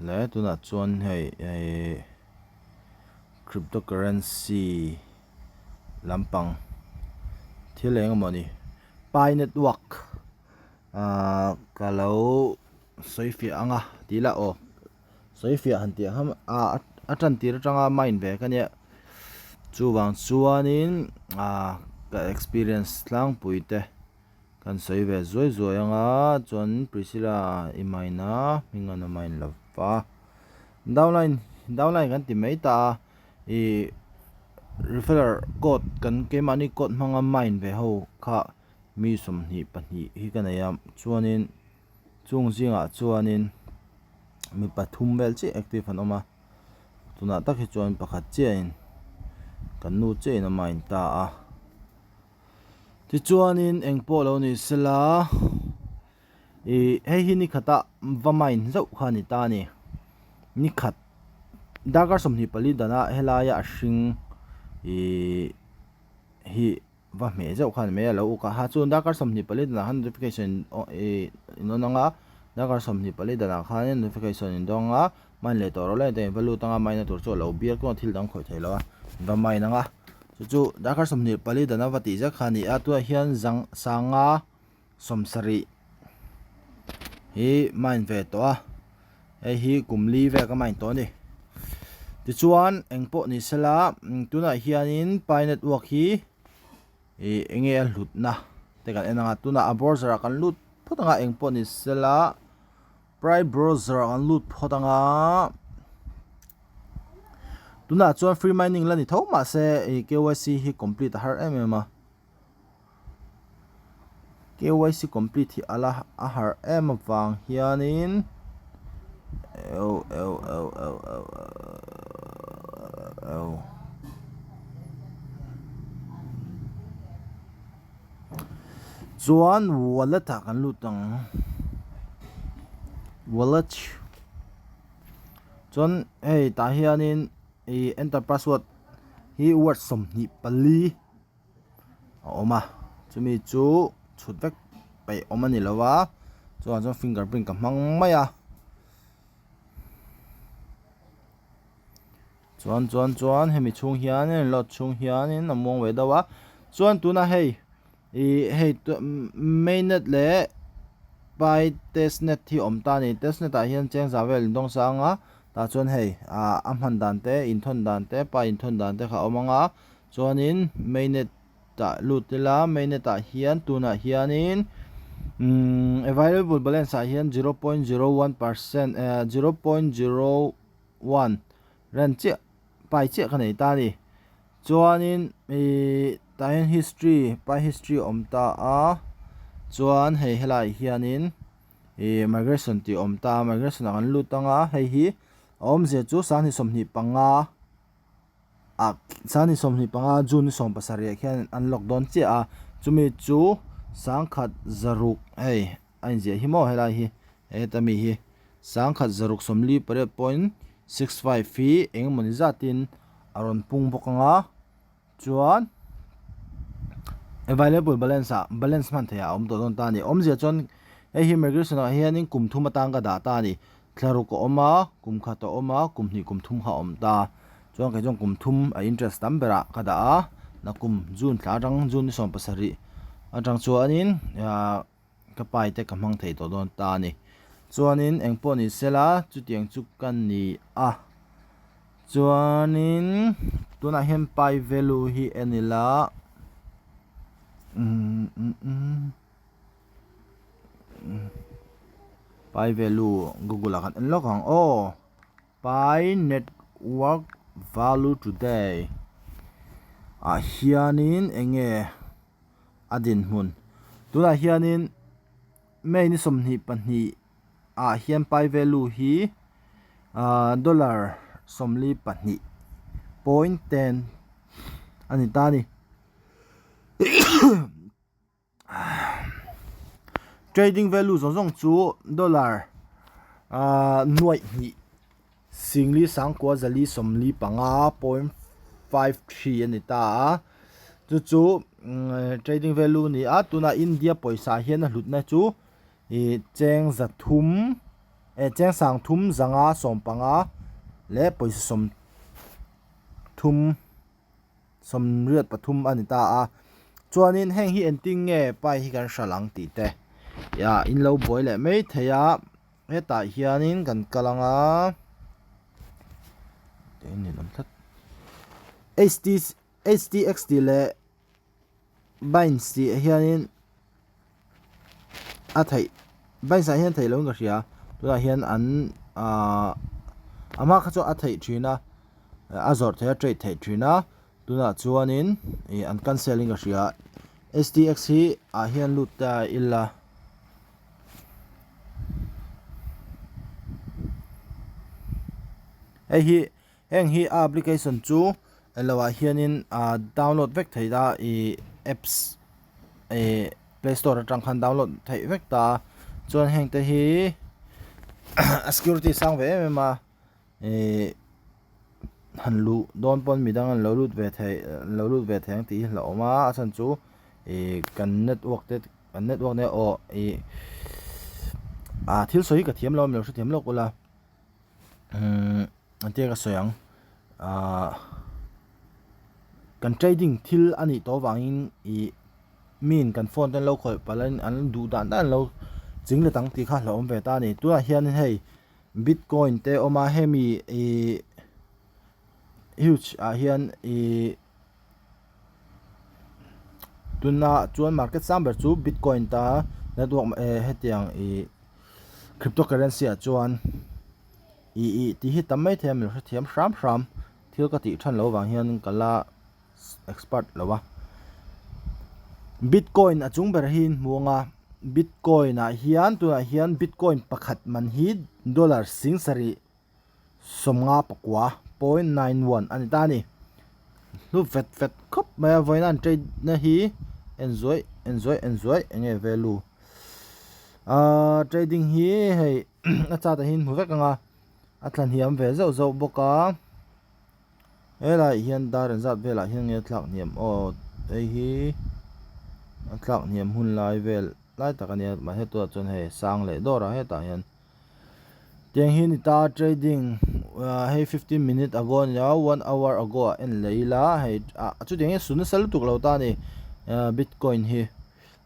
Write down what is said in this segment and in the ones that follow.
Le tunah chuan hei eh cryptocurrency lampang thil eng emaw ni pi network ahh ka lo sawi fiah ang a tih lah aw sawi fiah han tih ang a a tan tir atanga mine ve ka nia chuvang chuanin ahh ka experience tlangpui te. Kan sawi ve zuai zuai ang a, chuan Priscilla i mine a, hming an a mine lo va. Downline, downline kan ti mai ta a, ih referral code kan keimahni code hmanga mine ve ho kha mi 22 hi ka nei a, chuanin chung zingah chuanin mi pathum vel chiah active an awm a, tunah tak hi chuan pakhat chiahin kan nu chiahin a mine ta a. Tichuanin eng pawh lo ni sela ih hei hi ni khata va mine zauh kha a ni ta a ni. Ni khat darkar 24 dana helaia a hring ih hi va hmeh zauh kha a ni mai a lo uk a ha chuan darkar 24 danah khan notification ih in on ang a darkar 24 danah khanin notification in dawng a mine leh tawh rawh le hetiang in va lut ang a mine na tur chu a lo biak chuan thil dang khawih thei lo a va mine ang a. Chu chu darkar 24 dan a va tih zet kha a ni a tunah hian zang sanga 70 hi mine ve tawh a hei hi kum li vel ka mine tawh a ni tichuan eng pawh ni sela tunah hianin pi network hi ih eng nge a hlutna te kan en ang a tunah a browser ah kan lut phawt ang a eng pawh ni sela. Pride browser ah kan lut phawt ang a tunah chuan free mining la ni tho mahse ih KYC hi complete a har em em a KYC complete hi a la a har em avang hianin eu eu eu eu eu eu Chuan wallet ah kan lut ang wallet chuan hei tah hianin ih enter password hi word 24 a awm a chumi chu chhut vek peih awm a ni lo a chuvang chuan finger print ka hmang mai a. Chuan chuan chuan hemi chhung hianin load chhung hianin a muang ve deuh a chuan tunah hei ih hei mainnet leh pai testnet hi a awm ta a ni testnet ah hian cheng zah vel indawng sang a tah chuan hei ah a hman dan te inthawn dan te pai inthawn dan te kha a awm ang a chuanin mainnet ah lut ila mainnet ah hian tunah hianin umm available balance ah hian 0.01 percent eh 0.0 one ran chiah pai chiah ka nei ta a ni chuanin ihh tah hian history pai history a awm ta a chuan hei helaiah hianin ihh migration tih a awm ta a migration ah kan lut ang a hei hi a awmzia chu 25 ah 25 June ni 17 ah khian an lock dawn chiah a chumi chu 1600 hei. A inziah hi maw helai hi heta mi hi 1648 point 65 hi eng emawni zatin a rawn pung bawk ang a chuan available balance ah balance hman theih ah a awm tawh dawn ta a ni awmzia chuan hei hi migration ah hianin kum thum atan ka dah ta a ni thla ruk a awm a kum khat a awm a kum hnih kum thum kha a awm ta chuan kei chuan kum thum a interest tam berah ka dah a nakum june thla atang june ni 17 atang chuanin ah. Ka pai te ka hmang thei tawh dawn ta a ni. Chuanin eng pawh ni sela chutiang chu ka ni a. Chuanin tunah hian pai value hi en ila umm umm umm pai value google ah khan en lawk ang aw. Pai network value today ah hianin eng nge. a dinhmun. Tunah hianin May ni 22 ah hian pai value hi ah dollar 42 point ten a ni ta a ni. Trading value zawng zawng chu dollar ah nuaih hnih Singli sangkua zali 45 point 53 a ni ta a chu chu trading value a ni a tunah India pawisa hian a hlutna chu ih cheng 300. Cheng 300 515 leh pawisa 30 83 a ni ta a. Chuanin heng hi engtin nge pai hi kan hralh ang tih te in lo buai leh mai thei a. Hetah hianin kan kal ang a HTX tih leh Binance tih hianin a theih Binance ah hian theih loin ka hria tunah hian an ahh a hma kha chu a theih thin a a zawrh theih a trade theih thin a tunah chuanin ih an cancel in ka hria H T X hi ah hian lut ta ila. Hei hi heng hi a application chu elo ah hianin ah download vek theih a ih apps ih play store atang khan download theih vek ta a chuan heng te hi a security sang ve em em a ih han luh dawn pawn midang an lo lut ve thei an lo lut ve thei ang tih hi hlauhawm a a chhan chu ih kan network te kan network te aw ih ah thil sawi hi ka thiam lo a mi lo hrethiam lawk ula. Umm engtia ka sawi ang ahh kan trading thil a nih tawh avangin ih miin kan phone te an lo khawih palh a an duh dan dan an lo ching let ang tih kha hlauhawm ve ta a ni tunah hianin hei bitcoin te a awm a hemi ih huge ah hian ih tuna chuan market sang ber chu bitcoin ta network eh hetiang ih crypto currency ah chuan ih ih tih hi tam mai thei a mi hrethiam hram hram thil ka tih than loh avang hian ka la expert lo a bitcoin a chung ber hi in hmu ang a bitcoin ah hian tunah hian bitcoin pakhat man hi dollar 7 51 point 91 a ni ta a ni. Hlu vet vet khawp mai a vawiin an trade na hi en zuaih en zuaih en zuaih eng nge value ahh trading hi hei a chart ah hian hmu vek ang a a tla hniam ve zauh zauh bawk a helaiah hian dar engzat velah hian nge a thlak hniam aw hei hi a thlak hniam hun lai vel lai tak a nia mahse tunah chuan hei sang leh dawr a hetah hian. Tiang hi ni ta trading hei 15 minute ago a nia one hour ago ah en leh ila hei ah chutiang hian su nasa lutuk lo ta a ni bitcoin hi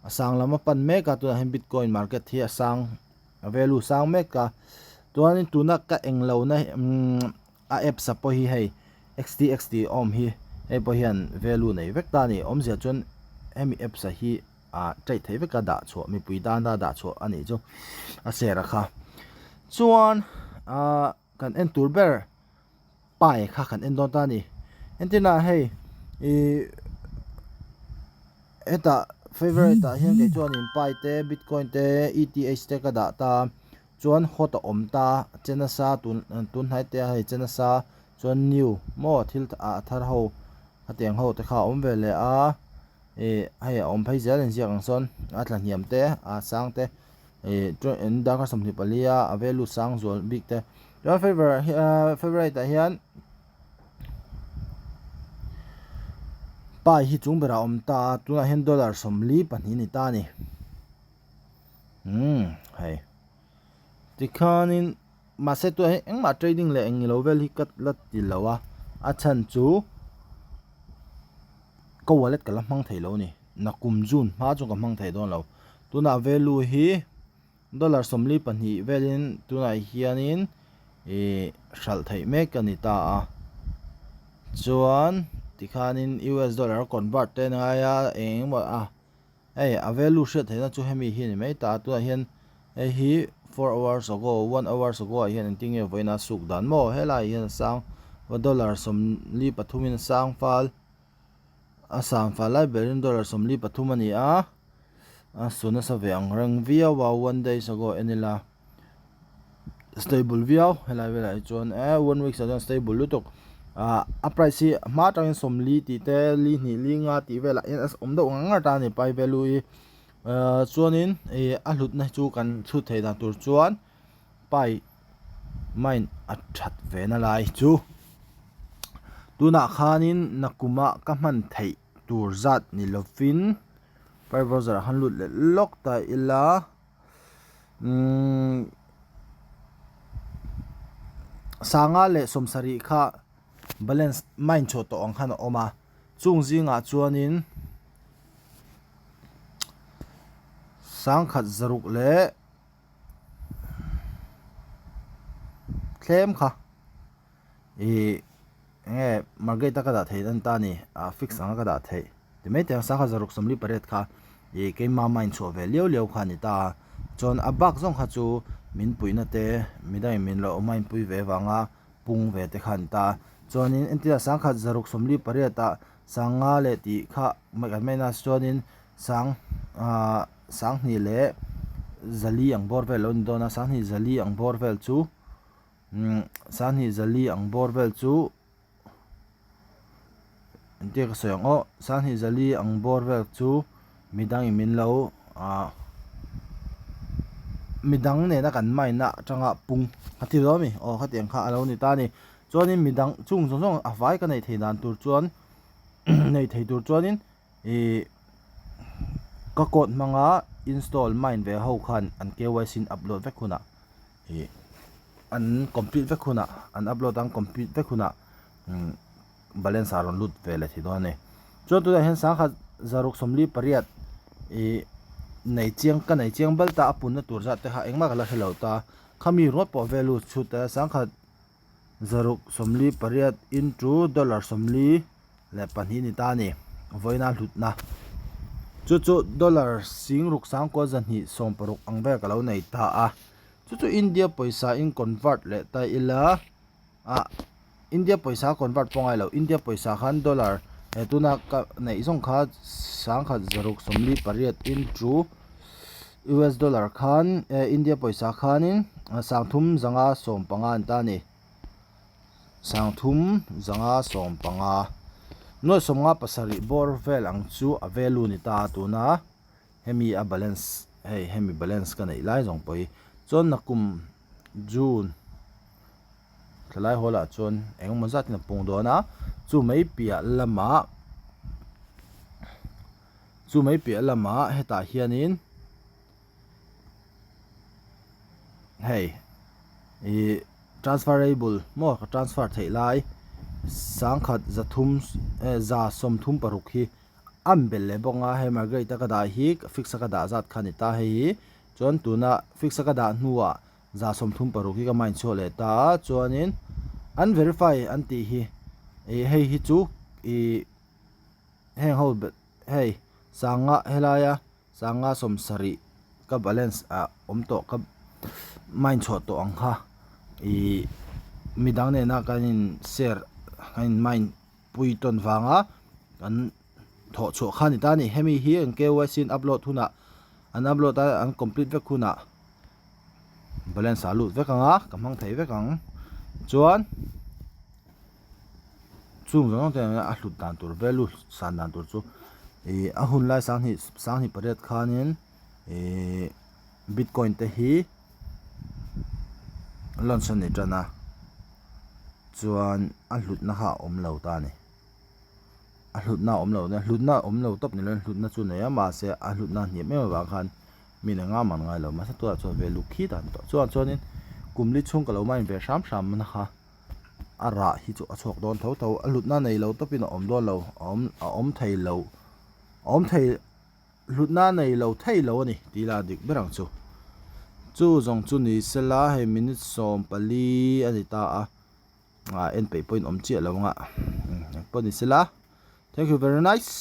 a sang lam a pan mek a tunah hian bitcoin market hi a sang a value sang mek a chuanin tuna ka englo na umm a apps ah pawh hi hei xtx tih a awm hi hei pawh hian value nei vek ta a ni awmzia chuan hemi apps ah hi. ah ṭaih theih vek a dah chhuah mipui tana dah chhuah a nih chu a share a kha chuan ah kan en tur ber pai kha kan en dawn ta a ni entirna hei ih hetah favourite ah hian kei chuanin pai te bitcoin te e t h te ka dah ta chuan hot a awm ta che nasa tun tun hnai te a hei che nasa chuan new maw thil ah thar ho hetiang ho te kha a awm ve leh a. Ih hei a awm phei zel inziak ang sawn a tla hniam te a sang te ih chuan darkar 24 a a value sang zual bik te chuan favourite ah hian pai hi chung berah a awm ta a tunah hian dollar 42 a ni ta a ni umm hei tikhanin mahse tunah hian engmah trading leh engilo vel hi ka la ti lo a a chhan chu. Ka wallet ka la hmang thei lo a ni. Nakum June hma chu ka hmang thei dawn lo. Tunah value hi dollar 42 velin tunah hianin ih hralh theih mek a ni ta a. Chuan tikhanin US dollar a convert te ngai a eng emaw a hei a value hriat theihna chu hemi hi a ni mai ta a. Tunah hian hei hi 4 hours ago 1 hours ago ah hian engtin nge vawiin a suk dan maw helaiah hian a sang dollar 43 in a sang fal. A sangfa lai berin dollar 43 a ni a, a su nasa ve ang reng viau a, one days ago en ila stable viau helai velah hi chuan eh one weeks ah chuan stable lutuk ah a price hi hma atangin 40 tih te li hnih li nga tih velah hian a awm deuh ngar ngar ta a ni pai value hi ah chuanin ih a hlutna chu kan chhut theih dan tur chuan pai mine a that ve na lai chu tunah khanin nakuma ka hman theih tur zat ni lovin pai browser ah khan lut leh lawk ta ila umm. Sanga leh sawmsarih kha balance mine chhuah tawh ang khan a awm a, chung zingah chuanin sangkhat zaruk leh tlem kha ih enge market a ka dah theih an ta a ni ah fix anga ka dah theih ti mai teh ang sangkhat zaruk sawmli pariat kha ih keimah mine chhuah ve liau liau kha a ni ta a chuan a bak zawng kha chu min puihna te midangin min lo mine pui ve vanga pung ve te kha a ni ta a chuanin entirah sangkhat zaruk sawmli pariat ah sanga leh tih kha kan main a chuanin sang ah sanghnih leh zali ang bawr vel a lo ni dawn a sanghnih zali ang bawr vel chu umm sanghnih zali ang bawr vel chu engtia ka sawi ang aw sanghnih zali ang bawr vel chu midangin min lo ah midang nena kan mine na atanga pung a ti lo ami aw khatiang kha a lo ni ta a ni chuanin midang chung zawng zawng a vai ka neih theih dan tur chuan nei thei tur chuanin Ih ka code hmanga install mine ve ho khan an KYC in upload vek hunah ih an complete vek hunah an upload ang complete vek hunah umm balance ah rawn lut ve leh thei dawn a ni. Chuan tunah hian sangkhat zaruk sawmli pariat ih nei chiang ka nei chiang bal ta a punna tur zat te kha engmah ka la hre lo ta khami ringawt pawh value chhut a sangkhat Zaruk 48 into dollar 42 ni ta a ni. Vawiina hlutna chu chu dollar singruk sangkua zahnih sawmparuk ang vel ka lo nei ta a. Chu chu India pawisa in convert leh ta ila ah India pawisa convert pawh ngai lo India pawisa khan dollar he tuna ka neih zawng kha sangkhat zaruk 48 into US dollar khan eh India pawisa khanin sangthum zanga sawmpanga an ta a ni. Sangthum zanga sawmpanga nuai sawmnga pasarih bawr vel ang chu a value ni ta a tuna hemi a balance hei hemi balance ka neih lai zawng pawh hi chuan nakum June thalai hall ah chuan engemaw zat in a pung dawn a chu mai piah lamah Chu mai piah lamah hetah hianin hei ih transferable maw ka transfer theih lai sangkhat zathum eh za sawmthum paruk hi a an belh leh bawk a hei margaret a ka dah hi fix a ka dah zat kha a ni ta hei hi chuan tuna fix a ka dah hnuah 36 hi ka mind chhuah leh ta a chuanin an verify an tih hi ih hei hi chu ih. Heng ho hei sanga helaia sanga sawmsarih ka balance ah awm tawh ka mine chhuah tawh ang kha ih midang nena kan in share kan in mine pui tawn vanga kan thawh chhuah kha a ni ta a ni hemi hi an KYC an upload hunah an upload a an complete vek hunah balance ah a lut vek ang a ka hmang thei vek ang chuan. Chung zawng zawng te a hlut dan tur value san dan tur chu ih a hun lai sanghnih sanghnih pariat khanin ih bitcoin te hi launch a ni tan a chuan a hlutna kha a awm lo ta a ni a hlutna a awm lo hlutna a awm lo tawp ni lovin hlutna chu a nei a mahse a hlutna a hniam em avang khan mi eng anga man ngai lo mahse tunah chuan value khi dan tawh chuan chuanin kum li chhung ka lo mine ve hram hram na kha. a rah hi chu a chhuak dawn tho tho a hlutna nei lo tawpin a awm dawn lo a awm a awm thei lo a awm thei hlutna nei lo thei lo a ni tih ila dik ber ang chu chu zawng chu ni sela hei minute 14 a ni ta a ah en peih pawhin awm chiah lo ang a engpawh ni sela thank you very nice.